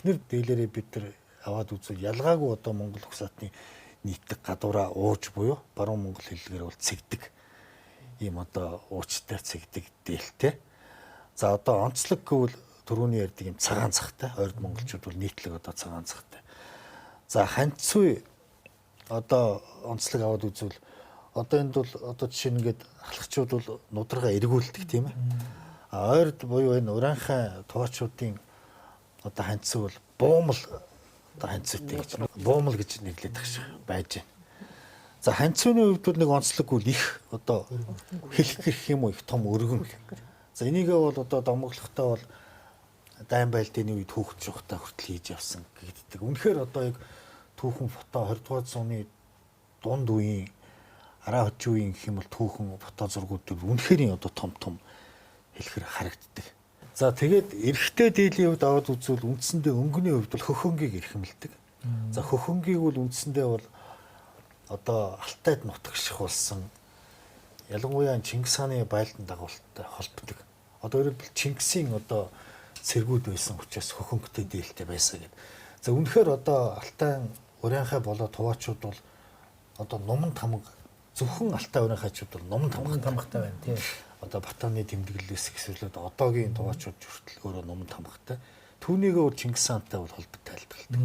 Эхнэр дээлэрээ бид нар аваад үзвэл ялгаагүй одоо Монгол угсаатны нийтлэг гадуураа ууж буюу баруун монгол хэллэгээр бол цэгдэг ийм одоо уучтай цэгдэг дээлтэй. За, одоо онцлог гэвэл түрүүний ярьдаг юм цагаан цахтай. Ойрд монголчууд бол нийтлэг одоо цагаан цахтай. За, ханцуй одоо онцлог аваад үзвэл одоо энд бол одоо жишээ нь ингээд халахчууд бол нударгаа эргүүлдэг, тийм ээ. А ойрд буюу энэ ураанхай туваачуудын одоо ханцуу бол буумал одоо ханцуутай гэж, буумал гэж нэрлэдэг шиг байж байна. За, ханцууны хувьд бол нэг онцлог бол их одоо хэлэх гэх юм уу, их том өргөн. За, энийгээ бол одоо домоглохтой бол дайн байлдын үед хүүхэд шухтаа хүртэл хийж явсан гэдэг. Үнэхээр одоо яг түүхэн фото 20 дугаар зууны дунд үеийн, араа хожим үеийн гэх юм бол түүхэн фото зургууд дээр үнэхээр одоо том том хэлхэр харагддаг. За, тэгээд эрэгтэй дийлийн хувьд аваад үзвэл үндсэндээ өнгөний хувьд бол хөхөнгийг эрхэмлдэг. За, хөхөнгийг бол үндсэндээ бол одоо Алтайд нутагших болсон, ялангуяа Чингис хааны байлдан дагуулттай холбогддог. Одоо өөрөөр хэлбэл Чингисийн одоо цэргүүд байсан учраас хөхөнгөтэй дийлтэй байсан гэдэг. За, үнэхээр одоо Алтай урианхай болоо туваачууд бол одоо нуман тамга, зөвхөн Алтай урианхайчууд бол нуман тамга тамгатай байна, тийм. Одоо Батаны тэмдэглэлээс ихсвэлээд одоогийн туваачууд хүртэл өөрөө нуман тамгатай. Түүнийгээ бол Чингис хаантай бол холбоотой тайлбарладаг.